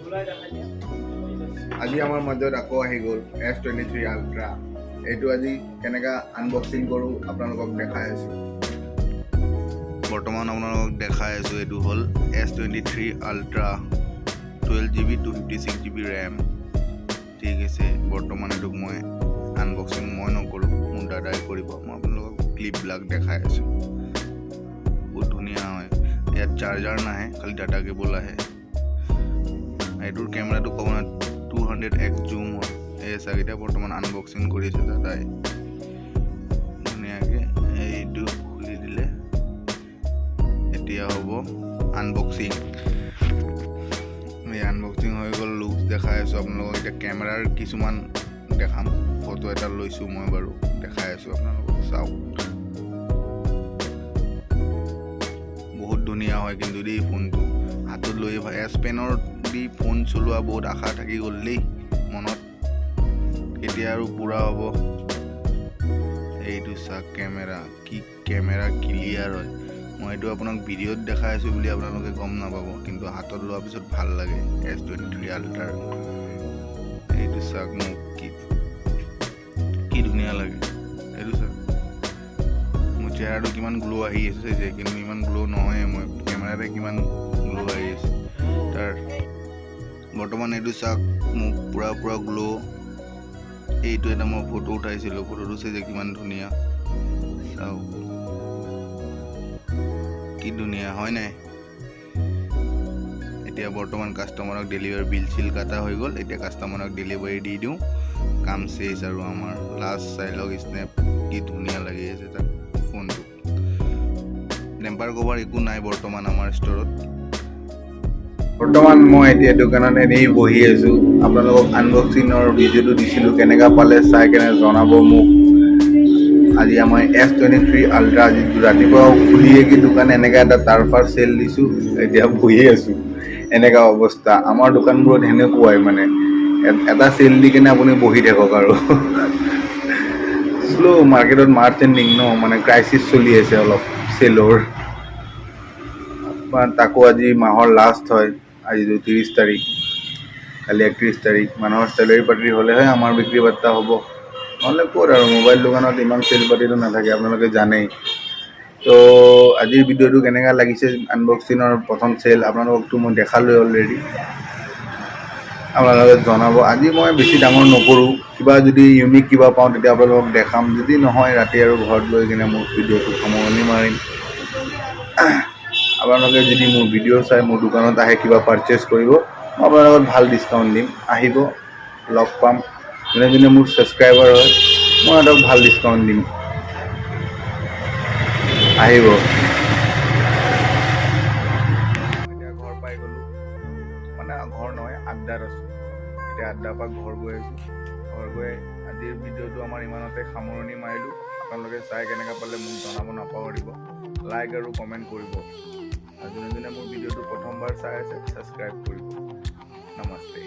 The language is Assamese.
আজি আমাৰ মাজত আকৌ আহি গ'ল এছ 23 আল্ট্ৰা। এইটো আজি কেনেকুৱা আনবক্সিং কৰোঁ, আপোনালোকক দেখাই আছোঁ। বৰ্তমান আপোনালোকক দেখাই আছোঁ, এইটো হ'ল S 23 ultra, 12 GB, 256 GB RAM। ঠিক আছে, বৰ্তমান এইটোক মই আনবক্সিং মই নকৰোঁ, মোৰ দাদাই কৰিব। মই আপোনালোকক ক্লিপবিলাক দেখাই আছোঁ। বহুত ধুনীয়া হয়। ইয়াত চাৰ্জাৰ নাহে, খালি ডাটা কেবল আহে। এইটোৰ কেমেৰাটো ক'ব নাই, 200x জুম হয়। এই চাওক, এতিয়া বৰ্তমান আনবক্সিং কৰি আছে দাদাই। ধুনীয়াকৈ এইটো খুলি দিলে, এতিয়া হ'ব আনবক্সিং। এই আনবক্সিং হৈ গ'ল। লুকছ দেখাই আছোঁ আপোনালোকক। এতিয়া কেমেৰাৰ কিছুমান দেখাম। ফটো এটা লৈছোঁ মই বাৰু, দেখাই আছোঁ আপোনালোকক, চাওক। বহুত ধুনীয়া হয় কিন্তু দেই ফোনটো হাতত লৈ। এছ পেনৰ দি ফোন চলোৱা বহুত আশা থাকি গ'ল দেই মনত, কেতিয়া আৰু পূৰা হ'ব। এইটো চাওক কেমেৰা, কি কেমেৰা ক্লিয়াৰ হয়। মই এইটো আপোনাক ভিডিঅ'ত দেখাই আছোঁ বুলি আপোনালোকে গম নাপাব, কিন্তু হাতত লোৱাৰ পিছত ভাল লাগে এছ 23 আল্ট্ৰাৰ। এইটো চাওক মোক, কি কি ধুনীয়া লাগে। এইটো চাওক, মোৰ চেহেৰাটো কিমান গ্ল' আহি আছে যে, কিন্তু ইমান গ্ল' নহয়, মই কেমেৰাতে কিমান গ্ল' আহি আছে তাৰ। বৰ্তমান এইটো চাওক, মোক পূৰা পূৰা গ্ল'। এইটো এটা মই ফটো উঠাইছিলোঁ, ফটোটো চাইছে কিমান ধুনীয়া। চাওক কি ধুনীয়া হয় নাই? এতিয়া বৰ্তমান কাষ্টমাৰক ডেলিভাৰী, বিল চিল কাটা হৈ গ'ল। এতিয়া কাষ্টমাৰক ডেলিভাৰী দি দিওঁ, কাম শেষ আৰু আমাৰ। লাষ্ট চাই লওক স্নেপ, কি ধুনীয়া লাগি আছে তাক ফোনটো। টেম্পাৰ কভাৰ একো নাই বৰ্তমান আমাৰ ষ্ট'ৰত। বৰ্তমান মই এতিয়া দোকানত এনেই বহি আছোঁ। আপোনালোকক আনবক্সিঙৰ ভিডিঅ'টো দিছিলোঁ, কেনেকুৱা পালে চাই কেনে জনাব মোক। আজি আমাৰ এছ 23 আল্ট্ৰা আজি ৰাতিপুৱা খুলিয়ে কি দোকান এনেকুৱা এটা তাৰফাৰ চেল দিছোঁ। এতিয়া বহি আছোঁ, এনেকুৱা অৱস্থা। আমাৰ দোকানবোৰত সেনেকুৱাই, মানে এটা চেল দি কেনে আপুনি বহি থাকক আৰু। শ্ল' মাৰ্কেটত, মাৰ্চ এণ্ডিং ন, মানে ক্ৰাইচিছ চলি আছে অলপ চেলৰ। তাকো আজি মাহৰ লাষ্ট হয়। আজি 30 তাৰিখ, কালি 31 তাৰিখ। মানুহৰ চেলেৰি পাতি হ'লেহে আমাৰ বিক্ৰী বাৰ্তা হ'ব, নহ'লে ক'ত আৰু? মোবাইল দোকানত ইমান চেল পাতিটো নাথাকে, আপোনালোকে জানেই। তো আজিৰ ভিডিঅ'টো কেনেকুৱা লাগিছে, আনবক্সিঙৰ প্ৰথম চেল আপোনালোককতো মই দেখালোৱে অলৰেডি, আপোনালোকে জনাব। আজি মই বেছি ডাঙৰ নকৰোঁ। কিবা যদি ইউনিক কিবা পাওঁ, তেতিয়া আপোনালোকক দেখাম। যদি নহয়, ৰাতি আৰু ঘৰত গৈ কিনে মোৰ ভিডিঅ'টো সামৰণি মাৰিম। আপোনালোকে যদি মোৰ ভিডিঅ' চাই মোৰ দোকানত আহে, কিবা পাৰচেছ কৰিব, মই আপোনালোকক ভাল ডিছকাউণ্ট দিম। আহিব, লগ পাম। যোনে যোনে মোৰ ছাবস্ক্ৰাইবাৰ হয়, মই সিহঁতক ভাল ডিছকাউণ্ট দিম। আহিব। এতিয়া ঘৰ পাই গ'লোঁ, মানে ঘৰ নহয়, আড্ডাত আছোঁ এতিয়া। আড্ডাৰ পৰা ঘৰ গৈ আছোঁ। ঘৰ গৈ আজিৰ ভিডিঅ'টো আমাৰ ইমানতে সামৰণি মাৰিলোঁ। আপোনালোকে চাই কেনেকুৱা পালে মোক জনাব নাপাহৰিব, লাইক আৰু কমেণ্ট কৰিব। আৰু যোনে যোনে মোৰ ভিডিঅ'টো প্ৰথমবাৰ চাই আছে, ছাবস্ক্ৰাইব কৰিব। নমস্তে।